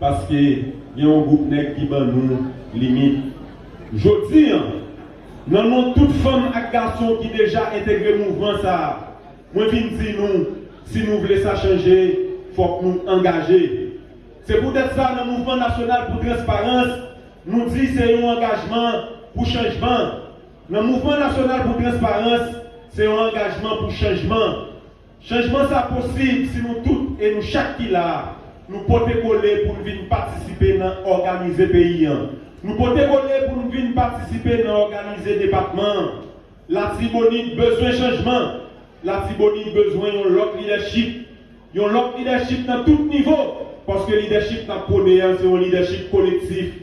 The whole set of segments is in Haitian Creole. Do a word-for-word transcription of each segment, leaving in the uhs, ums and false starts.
Paske gen yon gwoup nèg ki ban nou limit. Jodi a, nan non tout fanm ak gason ki deja entegre mouvman sa a, mwen vin di nou, si nou vle sa chanje, fòk nou angaje. Se poutèt sa, nan Mouvman Nasyonal pou Transparans, nou di se yon angajman pou chanjman. Nan Mouvman Nasyonal pou Transparans, se yon angajman pou chanjman. Chanjman sa posib si nou tout e nou chak ki la a, nou pote kole pou n vin patisipe nan òganize peyi a. Nou pote kole pou n vin patisipe nan òganize depatman an. Latibonit bezwen chanjman. Latibonit bezwen yon lòt lidèchip. Yon lòt lidèchip nan tout nivo. Paske lidèchip n ap pwone a, se yon lidèchip kolektif.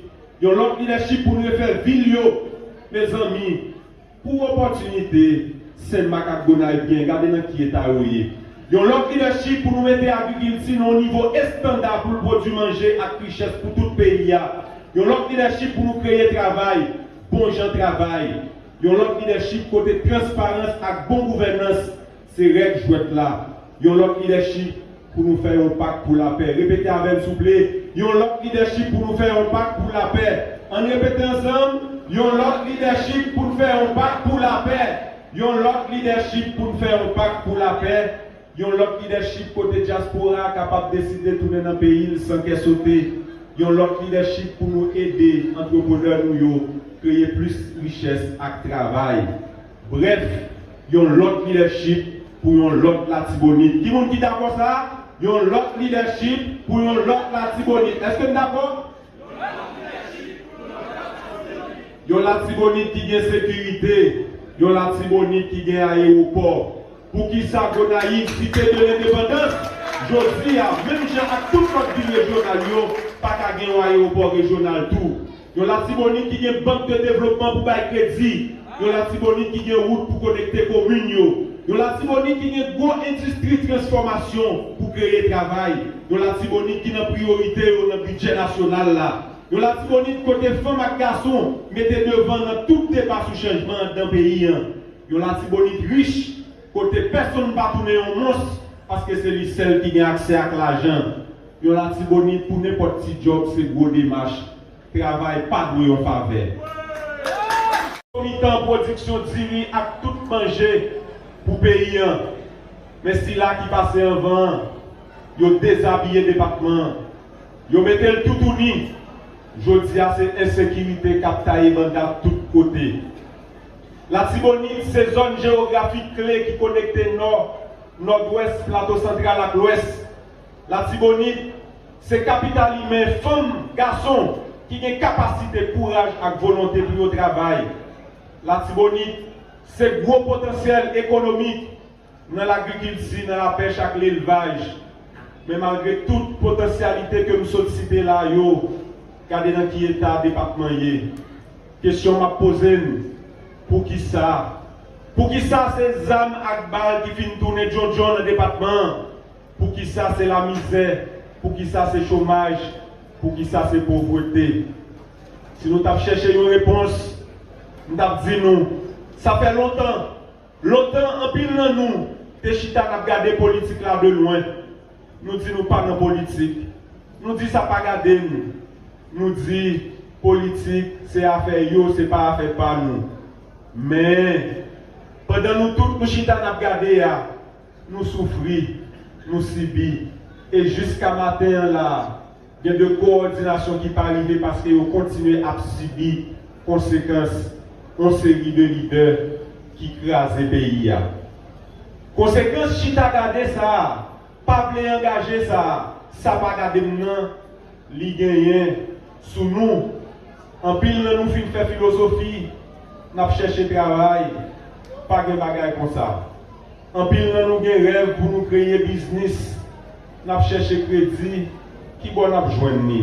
Yon lòt lidèchip pou n refè vil yo. Mezanmi, pou opòtinite Senmak ak Gonayiv gen, gade nan ki eta yo ye. Yon lòt lidèchip pou nou mete agrikilti nan yon nivo estanda pou l pwodui manje ak richès pou tout peyi a. Yon lòt lidèchip pou nou kreye travay, bon jan travay. Yon lòt lidèchip kote transparans ak bon gouvènans se règ jwèt la. Yon lòt lidèchip pou nou fè yon pak pou lapè. Repete avè m, souple. Yon lòt lidèchip pou nou fè yon pak pou lapè. Ann repete ansanm. Yon lòt lidèchip pou n fè yon pak pou lapè. Yon lòt lidèchip pou n fè yon pak pou lapè. Yon lòt lidèchip kote dyaspora a kapab deside tounen nan peyi l san kè sote. Yon lòt lidèchip pou nou ede antreprenè nou yo kreye plis richès ak travay. Brèf, yon lòt lidèchip pou yon lòt Latibonit. Ki moun ki dakò sa? Yon lòt lidèchip pou yon lòt Latibonit. Èske n dakò? Yon Latibonit ki gen sekirite, yon Latibonit ki gen ayewopò. Poukisa Gonayiv, Site de Lendepandans, jodi a, menm jan ak tout lòt vil rejyonal yo, pa ka gen yon ayewopò rejyonal tou? Yon Latibonit ki gen bank de devlopman pou bay kredi. Yon Latibonit ki gen wout pou konekte komin yo. Yon Latibonit ki gen gwo endistri transfòmasyon pou kreye travay. Yon Latibonit ki nan priyorite yo nan bidjè nasyonal la. Yon Latibonit kote fanm ak gason mete devan nan tout deba sou chanjman anndan peyi a. Yon Latibonit rich kote pèsonn pa tounen yon mons paske se li sèl ki gen aksè ak lajan. Yon Latibonit pou nenpòt ti djòb se gwo demach. Travay pa dwe yon favè. Mitan pwodiksyon diri ak tout manje pou peyi a. Men sila ki pase anvan an, yo dezabiye depatman an. Yo mete l toutouni. Jodi a, se ensekirite k ap taye banda tout kote. Latibonit se zòn jewografik kle ki konekte Nò, Nòdwès, Plato Santral ak Lwès. Latibonit se kapital imen, fanm, gason ki gen kapasite, kouraj ak volonte pou yo travay. Latibonit se gwo potansyèl ekonomik nan lagrikilti, nan lapèch ak lelvaj. Men malgre tout potansyalite ke m sot site la yo, gade nan ki eta depatman ye. Kesyon m ap poze n, poukisa? Poukisa se zam ak bal ki fin tounen djondjon nan depatman an? Poukisa se lamizè? Poukisa se chomaj? Poukisa se povrete? Si nou t ap chèche yon repons, m t ap di nou, sa fè lontan, lontan anpil nan nou te chita n ap gade politik la de lwen. Nou di nou pa nan politik. Nou di sa pa gade n. Nou di politik se afè yo, se pa afè pa nou. Men, pandan nou tout nou chita n ap gade a, nou soufri, nou sibi. E jiska maten an la a, gen de kowòdinasyon ki pa rive paske yo kontinye ap sibi konsekans yon seri de lidè ki kraze peyi a. Konsekans chita gade sa a, pa vle angaje sa a, sa pa gade m nan, li genyen sou nou. Anpil nan nou fin fè filozofi, n ap chèche travay, pa gen bagay konsa. Anpil nan nou gen rèv pou nou kreye biznis, n ap chèche kredi, ki bò n ap jwenn li?